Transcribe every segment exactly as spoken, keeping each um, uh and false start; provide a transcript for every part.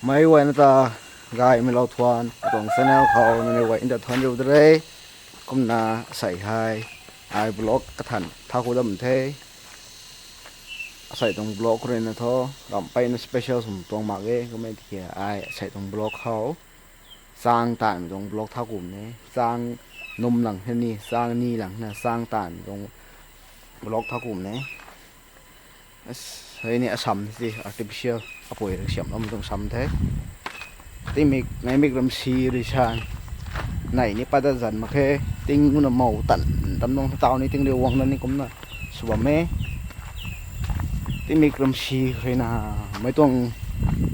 Meic guayna ta gaymei lou thuan, tuang channel khou nangniw guay nta thuan riu de re. Kumna asei hei, ai vlog kathan thau ku dam the. Asei tuang vlog khou rui na thu, ramh peyna special swm tuang mak e, kummei tiki ai asei tuang vlog khou chang taanv tuang vlog thau kum ne, chang num lang he ni, chang ni lang na, chang taanv tuang vlog thau kum ne. Hei ni asam si artificial apui rui siam lou tuang sam the. Tingmik, neimik ram si rui san. Nei ni pat dat zan mak khe, ting na mou tan, tam nung tau ni ting rui guang na ni kumna sw bam e. Tingmik ram si rui na, meic tuang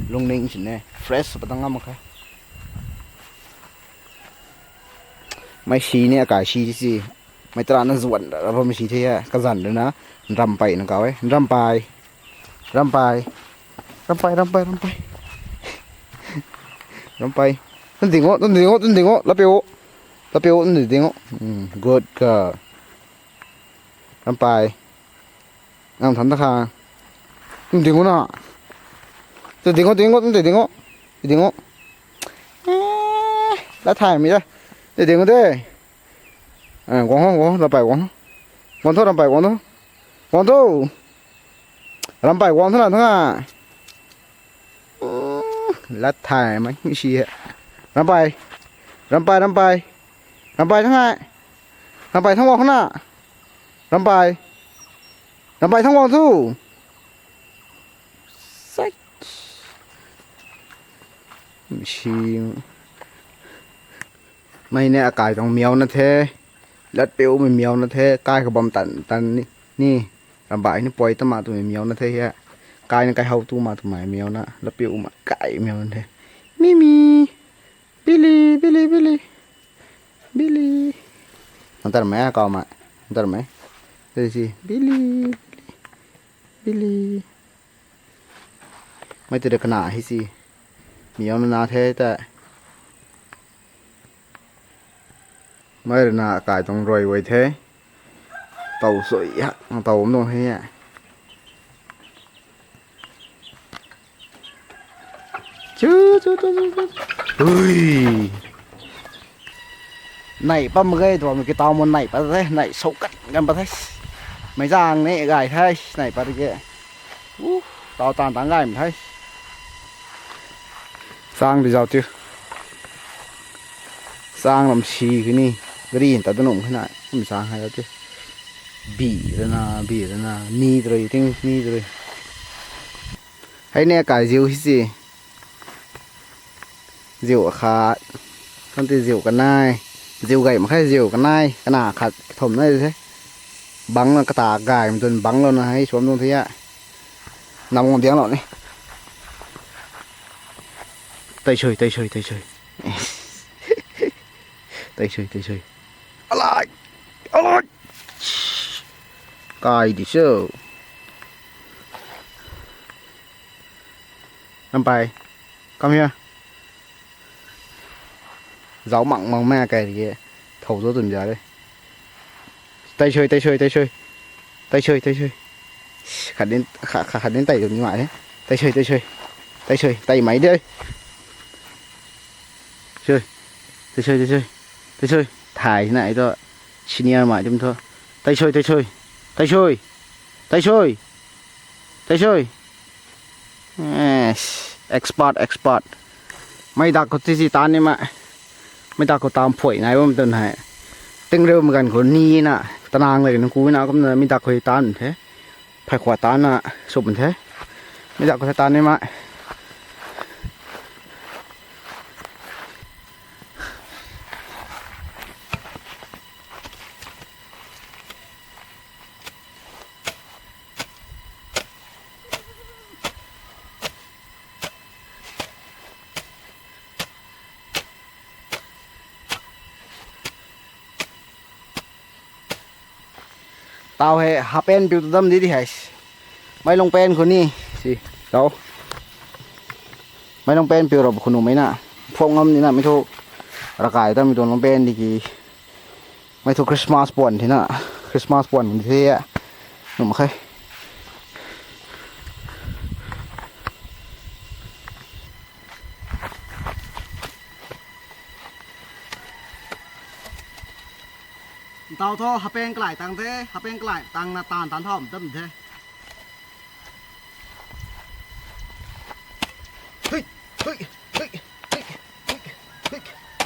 lungning sini fresh pat dang ngam mak khe. Mei si ni akai si si. Mei tara na zuan ra bam si the he. Kazan rui na, ramh pey na kau e. Ramh pey. Ramh pey. Ramh pey, ramh pey, ramh pey. Ramh pey. Tun ding o, tun ding o, tun ding o. Lapeu. Lapeu, tun ding o. Good girl. Ramh pey. Ngam than ta kha. Tun ding o na. Tun ding o, ding o, tun ding o. Ding o. Lat thay mi da. Tun ding o de. Guang ho, guang ho, ramh pey guang ho. Guang tho, ramh pey guang tho. Guang tho. Ramh pey guang tho na thang a. Lat thay mei si he. Ramh pey. Ramh pey, ramh pey. Ramh pey thang a. Ramh pey thang guang khou na. Ramh pey. Ramh pey thang guang thu. Sai. Si. Mei ni akai tuang miau na the. Latpiumei miau na the. Kai kabam tan tan ni. Ramh pey ni pui ta ma twmei miau na the he. Kai ni kai how tu ma twmei miau na. Latpiumei kai miau na the. Mimi. Billy, Billy, Billy. Billy. Nang tarmei a kau ma. Nang tarmei. Tei si. Billy, Billy. Billy. Mei tei de kana hi si. Miau na na the ta. Mei rui na akai tuang rui guay the. Tow sui ha, tow am tuang the. Chu, chu, chu, chu, chu. Ui. Nei pam ge tuang ki tau mo nei pat the, nei sou kat gan pat the. Mei zang ni gay the, nei pat ge. U, tau tan tang gay mei the. Sang di zau tiu. Sang lam si kini. Gari ta dunung kina. Kum sang hai zau tiu. Bi rana, bi rana. Ni drui, ting ni drui. Hei ne kai ziu hi si. Ziu akhat. Kan ti ziu kanei. Ziu gay mak khe ziu kanei. Kana khat kathum na se. Bang na kata gay mei tun bang lou na hei suam tuang the a. Nam ngam diang lou ni. Tei sui, tei sui, tei sui. Tei sui, tei sui. Alai! Alai! Kai di cho. Ramh pey. Come here. Zau mang mang mei kai ri e. Thou zo tun za de. Tei sui, tei sui, tei sui. Tei sui, tei sui. Khat din, khat, khat, khat din tei tun ni mai de. Tei sui, tei sui. Tei sui, tei mai de. Sui. Tei sui, tei sui. Tei sui. Thai na ai tu. Senior mai dim thu. Tei sui, tei sui. Tei sui. Tei sui. Tei sui. Yes. Expert, expert. Mei dak khou ti si tan ni ma. Mei dak khou tam phuai nai bam tun hei. Ting reu ma ganv khou ni na. Tanang le nung ku na kumna mei dak khou tan the. Phai khua tan na sum the. Mei dak khou tan ni ma. Tau hei half pant piu tu dam di di hei. Mei long pant khou ni. Si. Tau. Mei long pant piu rap khou nu mei na. Phok ngam ni na mei thu. Rakai ta mei tuang long pant di ki. Mei thu Christmas puan thina. Christmas puan mun the a. Num khe. Tau thu hapeng kalai tang the, hapeng kalai tang na tan tan thau tam the. Hui, hui, hui, hui, hui, hui, hui.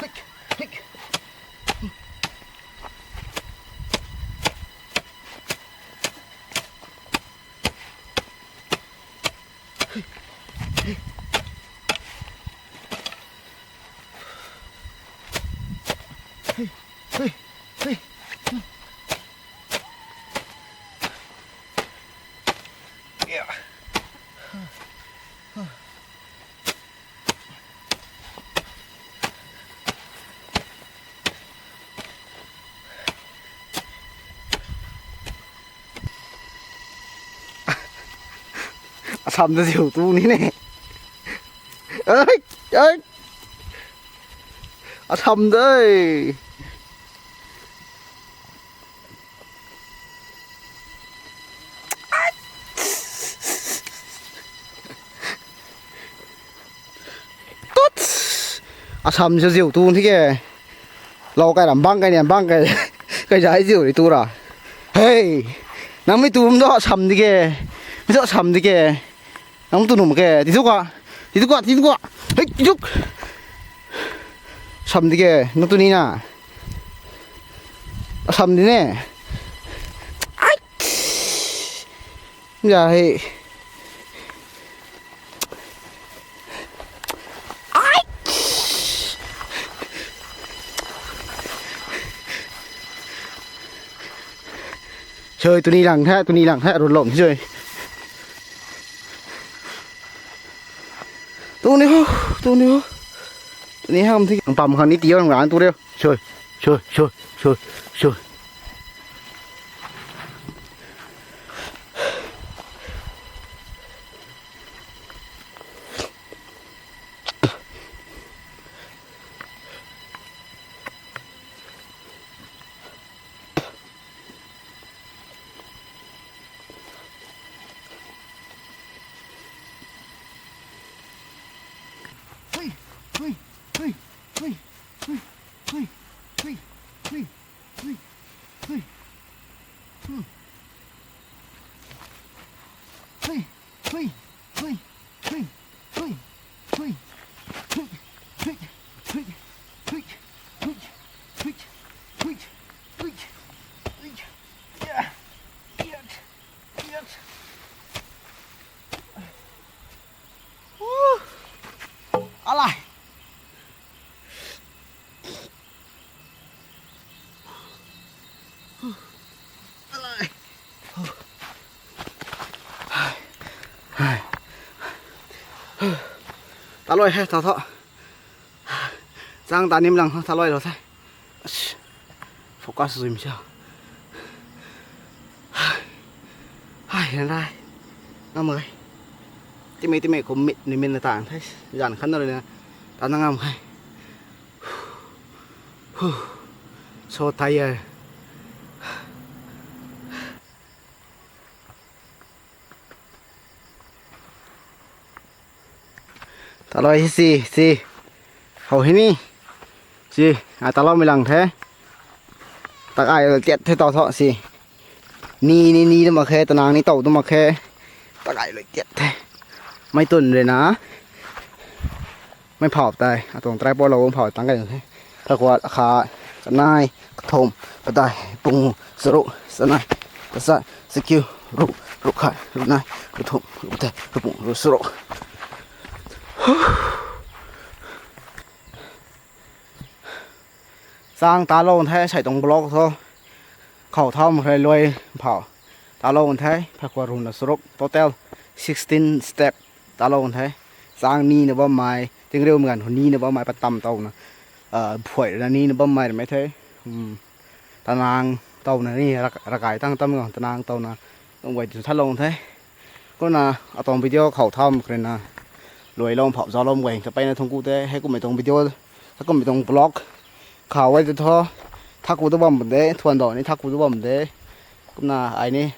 Asam da ziu tu ni ne. Ai, ai. Asam de. Tut! Asam ziu ziu tu thi ke. Lou kai ram bang kai nian bang kai, kai zai ziu ri tu ra. Hei! Nang mi tu mdo asam di ke. Mi tu asam di ke. Nang tu num ke. Ti tu ka. Ti tu ka, ti tu ka. Hei, ti tu. Asam di ke. Nang tu ni na. Asam di ne. Ai! Ya hei. Ai! Soi, tuni lang the, tuni lang the, run lom soi. Tuni ho, tuni ho. Tuni ham thi. Pam khang ni ti ang ran tu reu. Soi, soi, soi, soi, soi. Alai. Alai. Taloi he, tau tho. Chang ta nim lang thaloi lo the. Focus zui mi cha. Hai, hai, ran rai. Ngam gai. Timei, timei kum mit ni min na tang the. Zan khan na rui na. Ta na ngam khai. So tired. Taloi si, si. Hou hi ni. Si, ai talou mi lang the. Tak ai tiat the tau tho si. Ni, ni, ni dum mak khe, tanang ni tau dum mak khe. Tak ai lui tiat the. Mei tun rui na. Mei phau tai, atuang tripod lou phau tang kai the. Kakuat, akhat, kanei, kathumh, kadai, pungu, charuk, chanei, tachat, chakiu, ruk, ruk khat, ruk nei, ruk thumh, ruk tei, ruk pung, ruk charuk. Chang talou the, sei tuang block tho. Khou thau mak khe luai phau. Talou the, phakua runa charuk, total sixteen step. Talou the, chang ni na bammei, tingriu mei ganv khou ni na bammei, patam tau na, ah, phuai rui na ni na bammei ramei the. Hmm. Tanang tau na ni, rak-, rakai tang tam ganv tanang tau na, tuang guay tu thalou the. Kumna, atuang video khou thau mak khe rui na, luai lou phau zauc lou guay ta peyna thungc ku the, heikummei tuang video, heikummei tuang vlog, khou e tu tho, thaku tu bam de, thuan dou ni thaku tu bam de. Kumna ai ni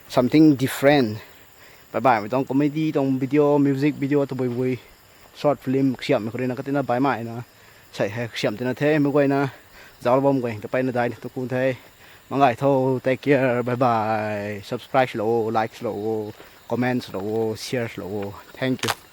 something different. Baihmei tuang comedy tuang video, music video tabui bui, short film kasiamhmei khou rui na katina baihmei na sei hei kasiamh tina the, mei guayna zauc bam guay ta peyna dai ni tu ku the. Mangai tho, take care, bye bye. Subscribe lou, like lou, comment lou, share lou. Thank you.